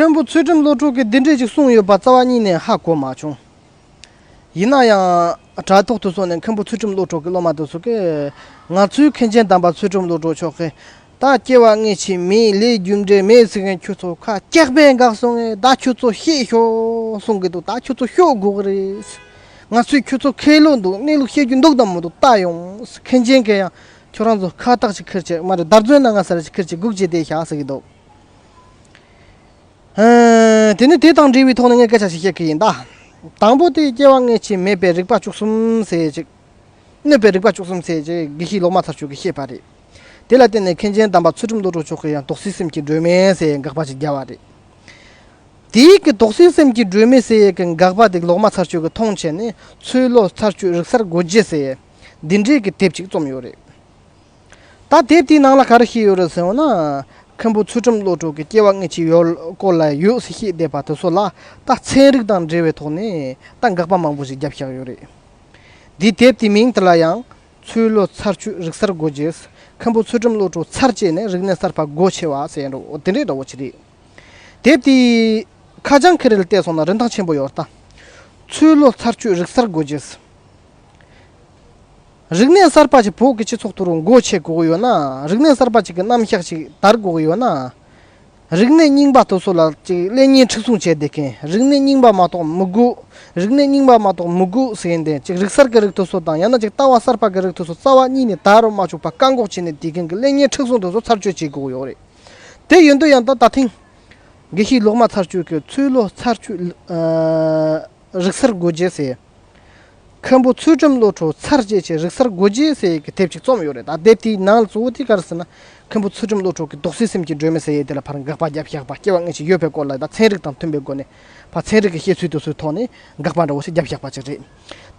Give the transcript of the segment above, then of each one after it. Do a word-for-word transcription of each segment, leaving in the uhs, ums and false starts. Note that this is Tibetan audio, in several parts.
མཁན་པོ་ཚུལ་ཁྲིམས་བློ་གྲོས་ཀྱིས་འདི་འདྲས་ཅིག་གསུངས་ཡོད་པ་རྩ་བ་ཉིད་ནས་ཧ་གོ་མ་བྱུང་། ཡིན་ན་ཡང་དྲ་ཐོག་དུ་སོང་ནས་མཁན་པོ་ཚུལ་ཁྲིམས་བློ་གྲོས་ཀྱི་སློབ་མ་དེ་ཚོ་གིས། ང་ཚོའི་མཁན་ཆེན་དམ་པ་ཚུལ་ཁྲིམས་བློ་གྲོས་མཆོག་གིས། ད་སྐྱེ་བ་སྔ་ཕྱི་མེད། ལས་རྒྱུ་འབྲས་མེད་ཟེར་མཁན་ཁྱོད་ཚོ་ཁ་སྐྱག་པས་འགག་སོང་ངས། ད་ཁྱོད་ཚོ་ཤེས་ཤོག་གསུང་གི་འདུག་ད་ཁྱོད་ཚོ་ཤོད་དགོས་ཀྱི་རེད། ང་ཚོས་ཁྱོད་ཚོ་ཁས་ལོ་འདུག་གནས་ལུགས་བཤད་རྒྱུ་འདུག་དང་མི་འདུག་ལྟ་ཡོང་། མཁན་ཆེན་གྱིས་ཡང་ཁྱོད་རང་ཚོ་ཁ་བཏགས་ཅིག་ཁུར་བྱས། མ་རེད། འདར་རྫོན་ན་ང་ས་ར་ཅིག་ཁུར་བྱས་སྒུག་བྱས་བསྡད་ཤག་ཟེར་གྱི་འདུག་ཨ། དེ་ནི་དེ་དང་འབྲེལ་བའི་ཐོག་ནས་ངས་སྐད་ཆ་ཞིག་བཤད་ཀྱི་ཡིན་ད། དང་པོ་དེ་སྐྱེ་བ་སྔ་ཕྱི་མེད་པའི་རིག་པ་བཅུ་གསུམ་ཟེར་ཅིག་གནོད་པའི་རིག་པ་བཅུ་གསུམ་ཟེར་ཅིག་དགེ་བཤེས་ལོག་སྨྲ་ཚར་གཅོད་ཀྱིས་བཤད་པ་རེད། དེ་ལ་བརྟེན་ནས་མཁན་ཆེན་དམ་པ་ཚུལ་ཁྲིམས་བློ་གྲོས་མཆོག་གིས་ཡང་དོགས་སེལ་སེམས་ཀྱི་སྒྲོན་མེ་ཟེར་ཡའི་དགག་པ་ཞིག་བརྒྱབ་པ་རེད། དེའི་གི་དོགས་སེལ་སེམས་ཀྱི་སྒྲོན་མེ་ཟེར་ཡའི་གི་དགག་པ་དེ་ལོག་སྨྲ་ཚར་གཅོད་ཀྱིས་མཐོང་བྱས་ནས། ཚུལ་བློ་ཚར་གཅོད་རིག་གསར་དགོས་རྒྱུ་ཟེར་ཡའི་འདི་འདྲའི་གི་དེབ་ཅིག་རྩོམ་ཡོད་རེད། ད་དེབ་དེའི་ནང་ལ་ག་རེ་བཤད་ཡོད་རེད་ཟེར་བ་ན། མཁན་པོ་ཚུལ་ཁྲིམས་བློ་གྲོས་ཀྱིས་སྐྱེ་བ་སྔ་ཕྱི་ཡོད་སྐོར་ལ་ཡོད་ཟེར་བཤད་བསྡད་པ་དེ་ཚོ་ལ། ད་ཚན་རིག་དང་འབྲེལ་བའི་ཐོག་ནས་ད་དགག་པ་མང་པོ་ཞིག་བརྒྱབ་བཞག་ཡོད་རེད། འདིའི་དེབ་དེའི་མིང་དེ་ལ་ཡང་ཚུལ་བློ་ཚར་གཅོད་རིག་གསར་དགོས་རྒྱུ། མཁན་པོ་ཚུལ་ཁྲིམས་བློ་གྲོས་ཚར་བཅད་ནས་རིག་གནས་གསར་པ་སྒོ་ཕྱེ་བ་ཟེར་འགྲོ་དེ་འདྲའི་འདྲ་བོ་ཅིག་རེད། དེབ་དེའི་ཁ་བྱང་ཁེ་རེ་ལ་བལྟས་སོང་ན་རིན་ཐང་ཆེན་པོ་ཡོད་རེད་ད། ཚུལ་བློ་ཚར་གཅོད་རིག་གསར་དགོས་རྒྱུ། རིག་གནས་གསར་པ་ཅིག་བོད་ཀྱི་སྤྱི་ཚོགས་ཐོག་རུ་སྒོ་ཕྱེ་དགོས་ཀྱི་ཡོད་ན། རིག་གནས་གསར་པ་ཅིག་གི་རྣམ་གཞག་ཅིག་དར་དགོས་ཀྱི་ཡོད་ན། རིག་གནས་རྙིང་པ་དེ་ཚོ་ལ་ཅིག་ལེགས་ཉེས་མཁྲེགས་བཟུང་བྱས་བསྡད་མཁན། རིག་གནས་རྙིང་པ་མ་གཏོགས་མི་དགོས། རིག་གནས་རྙིང་པ་མ་གཏོགས་མི་དགོས་ཟེར་མཁན་དེ། ཅིག་རིག་གསར་གྱི་རིགས་དེ་ཚོ་དང་། ཡང་ན་ཅིག་ལྟ་བ་གསར་པ་གྱི་རིགས་དེ་ཚོ་རྩ་བ་ཉིད་ནས་དར་རུ་མ་བཅུག་པ་བཀག་འགོག་བྱས་ནས་བསྡད་མཁན་གྱི་ལེགས་ཉེས་མཁྲེགས་བཟུང་དེ་ཚོ་ཚར་གཅོད་བྱེད་དགོས་ཀྱི་ཡོད་རེད། དེ་ཡིན་དུས་ཡང་ད་ད་ཐེངས་དགེ་བཤེས་ལོག་སྨྲ་ཚར་གཅོད་ཀྱིས་ཚུལ་བློ་ཚར་གཅོད་རིག་གསར་དགོས་རྒྱུ་ཟེར། མཁན་པོ་ཚུལ་ཁྲིམས་བློ་གྲོས་ཚར་བཅད་ཀྱི་རིག་གསར་དགོས་རྒྱུ་ཟེར་ཡས་ཀྱི་དེབ་ཅིག་རྩོམ་ཡོད་རེད། ད་དེབ་དེའི་ནང་ལ་གཙོ་བོ་དེ་ག་རེ་ཟེར་ན། མཁན་པོ་ཚུལ་ཁྲིམས་བློ་གྲོས་ཀྱིས་དོགས་སེལ་སེམས་ཀྱི་སྒྲོན་མེ་ཟེར་ཡས་དེ་ལ་ཕར་དགག་པ་བརྒྱབ་བཞག་པ། སྐྱེ་བ་སྔ་ཕྱི་ཡོད་པའི་སྐོར་ལ། ད་ཚན་རིག་དང་མཐུན་པའི་སྒོ་ནས་ཕར་ཚན་རིག་གི་བཤད་ཚུལ་དེ་ཚོའི་ཐོག་ནས་དགག་པ་འདྲ་བོ་ཞིག་བརྒྱབ་བཞག་པ་ཅིག་རེད།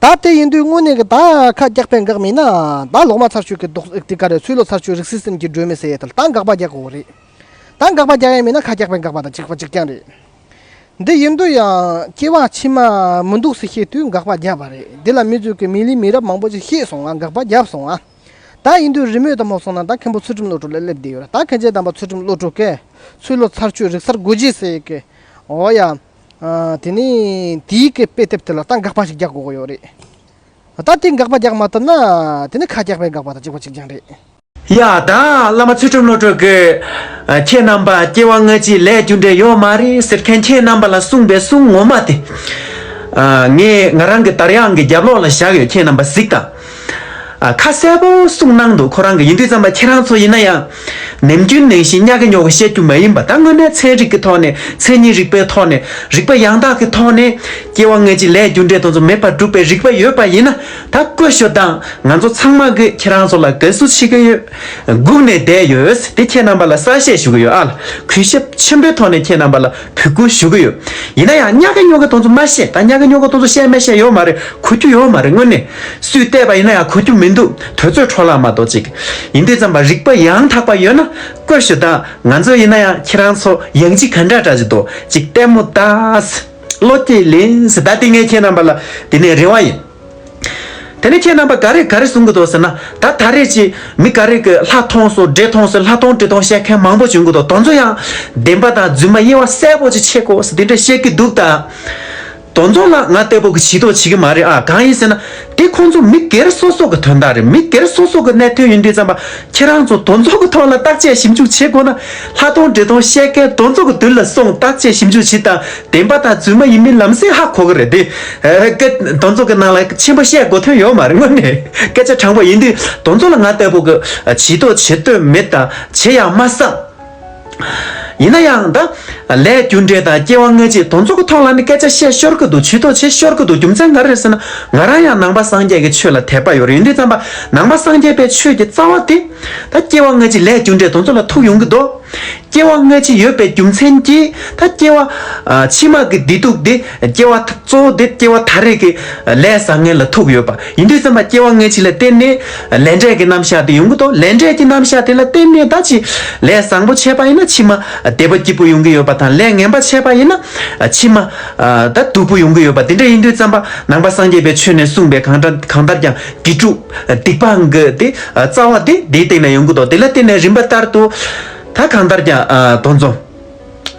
ད་དེ་ཡིན་དུས་དངོས་གནས་ཀྱི་ད་ཁ་རྒྱག་པའི་འགག་མིན་ན། ད་ལོག་སྨྲ་ཚར་གཅོད་ཀྱི་དོགས་དེ་ག་རེ། ཚུལ་བློ་ཚར་གཅོད་རིག་གསར་སེམས་ཀྱི་སྒྲོན་མེ་ཟེར་ཡས་དེ་ལ་ད་དགག་པ་རྒྱག་དགོས་རེད། ད་དགག་པ་རྒྱག་ཡས་མིན་ན་ཁ་རྒྱག་པའི་འགག་པ་དང་གཅིག་པ་གཅིག་རྐྱང་རེད། འདི་ཡིན་དུས་ཡང་སྐྱེ་བ་ཕྱི་མ་མི་འདུག་ཟེར་བཤད་དུས་དགག་པ་བརྒྱབ་པ་རེད། འདི་ལ་མི་ཚོས་ཀྱི་མི་ལི་མི་རབས་མང་པོ་ཞིག་བཤད་སོང་ང་། དགག་པ་བརྒྱབ་སོང་ང་། ད་ཡིན་དུས་རི་མོའི་དང་མོ་སོང་ན་ད་མཁན་པོ་ཚུལ་ཁྲིམས་བློ་གྲོས་ལ་སླེབས་བསྡད་ཡོད་རེད། ད་མཁན་ཆེན་དམ་པ་ཚུལ་ཁྲིམས་བློ་གྲོས་ཀྱིས་ཚུལ་བློ་ཚར་གཅོད་རིག་གསར་དགོས་རྒྱུ་ཟེར་གི། འོ་ཡ། ཨ། དེ་ནི་དེའི་གི་དཔེ་དེབ་དེ་ལ་ད་དགག་པ་ཞིག་རྒྱག་དགོས་ཀྱི་ཡོད་རེད། ད་དེ་དགག་པ་རྒྱག་མ་ཐུབ་ན་དེ་ནི་ཁ་རྒྱག་པའི་འགག་པ་དང་གཅིག་པ་གཅིག་རྐྱང་རེད། ཡ། ད་བླ་མ་ཚུལ་ཁྲིམས་བློ་གྲོས་ཀྱིས། ཨ། ཁྱེད་རྣམ་པ་སྐྱེ་བ་སྔ་ཕྱི་ལས་རྒྱུ་འབྲས་ཡོད་མ་རེད་ཟེར་མཁན་ཁྱེད་རྣམ་པ་ལ་གསུངས་པའི་གསུང་ངོ་མ་དེ། ཨ། ངས་ང་རང་གི་དར་དབྱངས་ཀྱི་རྒྱབ་ལོགས་ལ་བཞག་ཡོད། ཁྱེད་རྣམ་པ་གཟིགས་དང་། ཨ། ཁ་གསལ་པོ་གསུངས་གནང་འདུག་ཁོ་རང་གིས། ཡིན་དུས་ཙམ་པ་ཁྱེད་རང་ཚོ་ཡིན་ན་ཡང་ནམ་རྒྱུན་ནང་བཞིན་སྙག་གི་སྨྱོ་གི་བཤད་རྒྱུ་མ་ཡིན་པ། ད་དངོས་གནས་ཚན་རིག་གི་ཐོག་ནས། མཚན་ཉིད་རིག་པའི་ཐོག་ནས། རིག་པ་ཡང་དག་གི་ཐོག་ནས་སྐྱེ་བ་སྔ་ཕྱི་ལས་རྒྱུ་འབྲས་དེ་ཚོ་མེད་པར་སྒྲུབ་པའི་རིག་པ་ཡོད་པ་ཡིན་ན། ད་བཀོད་ཞུ་དང་། ང་ཚོ་ཚང་མ་གིས་ཁྱེད་རང་ཚོ་ལ་དགའ་བསུ་བྱེད་ཀྱི་ཡོད། སྒུག་ནས་བསྡད་ཡོད། དེ་ཁྱེད་རྣམ་པ་ལ་གསལ་བཤད་ཞུ་གི་ཡོད། ཨ་ལ། གུས་ཞབས་ཆེན་པོའི་ཐོག་ནས་ཁྱེད་རྣམ་པ་ལ་འབོད་སྐུལ་ཞུ་གི་ཡོད། ཡིན་ན་ཡང་སྙག་གི་སྨྱོ་གི་དེ་ཚོ་མ་བཤད། ད་སྙག་གི་སྨྱོ་གི་དེ་ཚོ་བཤད་མི་བཤད་ཡོད་མ་རེད། གོ་རྒྱུ་ཡོད་མ་རེད། དངོས་གནས་སུས་བལྟས་པ་ཡིན་ན་ཡང་གོ་རྒྱུ་མི་འདུག་དུས་ཚོད་འཕྲོ་བརླག་མ་གཏོགས་ཅིག་ཡིན་དུས་ཙམ་པ་རིག་པ་ཡང་དག་པ་ཡོད་ན་བཀོད་ཞུ་དང་། ང་ཚོ་ཡིན་ན་ཡང་ཁྱེད་རང་ཚོ་ཡང་ཅིག་ག་འདྲ་འདྲ་ཅིག་འདུག་ཅིག་ལྟད་མོ་ལྟ། བློ་སྐྱེད་ལེན་ཟེར། ད་དེ་ངས་ཁྱེད་རྣམ་པ་ལ་དེ་ནས་རེ་བ་ཡིན། དེ་ནས་ཁྱེད་རྣམ་པ་ག་རེ་ག་རེ་གསུང་གི་འདུག་ཟེར་ན། ད་ད་རེས་ཀྱི་མི་ག་རེ་གི་ལྷ་མཐོང་སོང་འདྲེ་མཐོང་སོང་ལྷ་མཐོང་འདྲེ་མཐོང་བཤད་མཁན་མང་པོ་བྱུང་གི་འདུག་དེ་ཚོ་ཡང་བདེན་པ་དང་རྫུན་མ་དབྱེ་བ་གསལ་པོ་ཅིག་ཕྱེ་དགོས་ཟེར་དེ་འདྲ་བཤད་ཀྱི་འདུག་ད། དེ་ཚོ་ལ་ང་ལྟ་བུ་གི་ཇུས་གཏོགས་བྱེད་ཀྱི་མ་རེད། ཨ། གང་ཡིན་ཟེར་ན། དེ་ཁོང་ཚོ་མི་སྒེར་སོ་སོ་གི་དོན་དག་རེད། མི་སྒེར་སོ་སོ་གི་གནད་དོན་ཡིན་དུས་ཙམ་པ། ཁྱེད་རང་ཚོ་དེ་ཚོ་གི་ཐོག་ལ་བརྟག་དཔྱད་ཞིབ་འཇུག་བྱེད་དགོས་ན། ལྷ་མཐོང་འདྲེ་མཐོང་བཤད་མཁན་དེ་ཚོ་གི་མདུན་ལ་སོང་བརྟག་དཔྱད་ཞིབ་འཇུག་བྱེད་དང་། བདེན་པ་དང་རྫུན་མ་ཡིན་མིན་ལམ་སེང་ཧ་གོ་གི་རེད་དེ། ཨ། སྐད་དེ་ཚོ་གི་ནང་ལ་ཆེན་པོ་བཤད་དགོས་དོན་ཡོད་མ་རེད། དངོས་གནས་སྐད་ཆ་དྲང་པོ་ཡིན་དུས་དེ་ཚོ་ལ་ང་ལྟ་བུ་གི་ཇུས་གཏོགས་བྱེད་འདོད་མེད་དང་བྱེད་ཡང་མ་བསམ། ཡིན་ན་ཡང་ད་ལས་རྒྱུ་འབྲས་དང་སྐྱེ་བ་སྔ་ཕྱི་དེ་ཚོ་གི་ཐོག་ལ་ནི་སྐད་ཆ་བཤད་ཤོར་གི་འདུག་ཇུས་གཏོགས་བྱེད་ཤོར་གི་འདུག་རྒྱུ་མཚན་ག་རེ་རེད་ཟེར་ན། ང་རང་ཡང་ནང་པ་སངས་རྒྱས་ཀྱི་ཆོས་ལ་དད་པ་ཡོད་རེད། ཡིན་དུས་ཙམ་པ་ནང་པ་སངས་རྒྱས་པའི་ཆོས་ཀྱི་རྩ་བ་དེ་ད་སྐྱེ་བ་སྔ་ཕྱི་ལས་རྒྱུ་འབྲས་དེ་ཚོ་ལ་ཐུག་ཡོང་གི་འདུག་སྐྱེ་བ་སྔ་ཕྱི་ཡོད་པའི་རྒྱུ་མཚན་གྱིས་ད་སྐྱེ་བ་ཨ་ཕྱི་མ་གི་བདེ་སྡུག་དེ་སྐྱེ་བ་གཙོ་བོ་དེ་སྐྱེ་བ་ད་རེས་ཀྱི་ལས་བཟང་ངན་ལ་ཐུག་ཡོད་པ། ཡིན་དུས་ཙམ་པ་སྐྱེ་བ་སྔ་ཕྱི་ལ་བརྟེན་ནས་ལས་འབྲས་ཀྱི་རྣམ་གཞག་དེ་ཡོང་གི་འདུག་ལས་འབྲས་ཀྱི་རྣམ་གཞག་དེ་ལ་བརྟེན་ནས་ད་ཅི་ལས་བཟང་པོ་བྱས་པ་ཡིན་ན་ཕྱི་མ་བདེ་པོ་སྐྱིད་པོ་ཡོང་གི་ཡོད་པ་དང་། ལས་ངན་པ་བྱས་པ་ཡིན་ན་ཕྱི་མ་ཨ་ད་སྡུག་པོ་ཡོང་གི་ཡོད་པ། དེ་འདྲ་ཡིན་དུས་ཙམ་པ་ནང་པ་སངས་རྒྱས་པའི་ཆོས་ནས་གསུངས་པའི་གང་ལྟར་གང་ལྟར་ཀྱང་དགེ་སྒྲུབ་སྡིག་སྤང་གི་དེ་རྩ་བ་དེ་དེའི་སྟེང་ན་ཡོང་གི་འདུག་དེ་ལ་བརྟེན་ནས་རིམ་པ་ལྟར་དུ་ད་གང་ལྟར་ཀྱང་ཨ་དེ་ཚོ།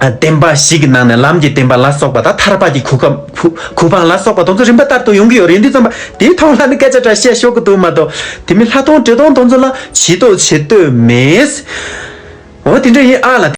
བདེན་པ་བཞི་གི་ནང་ནས་ལམ་གྱི་བདེན་པ་ལ་སོགས་པ་དང་ཐར་པ་གྱི་གོ་སྐབས་གོ་གོ་འཕང་ལ་སོགས་པ་དེ་ཚོ་རིམ་པ་ལྟར་དུ་ཡོང་གི་ཡོད་རེད། འདི་ཙམ་པ་དེའི་ཐོག་ལ་ནི་སྐད་ཆ་འདྲ་བཤད་ཤོག་གི་འདུག་མ་གཏོགས། དེ་མིན་ལྷག་མཐོང་དྲི་མཐོང་དེ་ཚོ་ལ་བྱེད་དོ་བྱེད་འདོད་མེད། འོ་དེ་འདྲ་ཡིན་ཨ་ལ།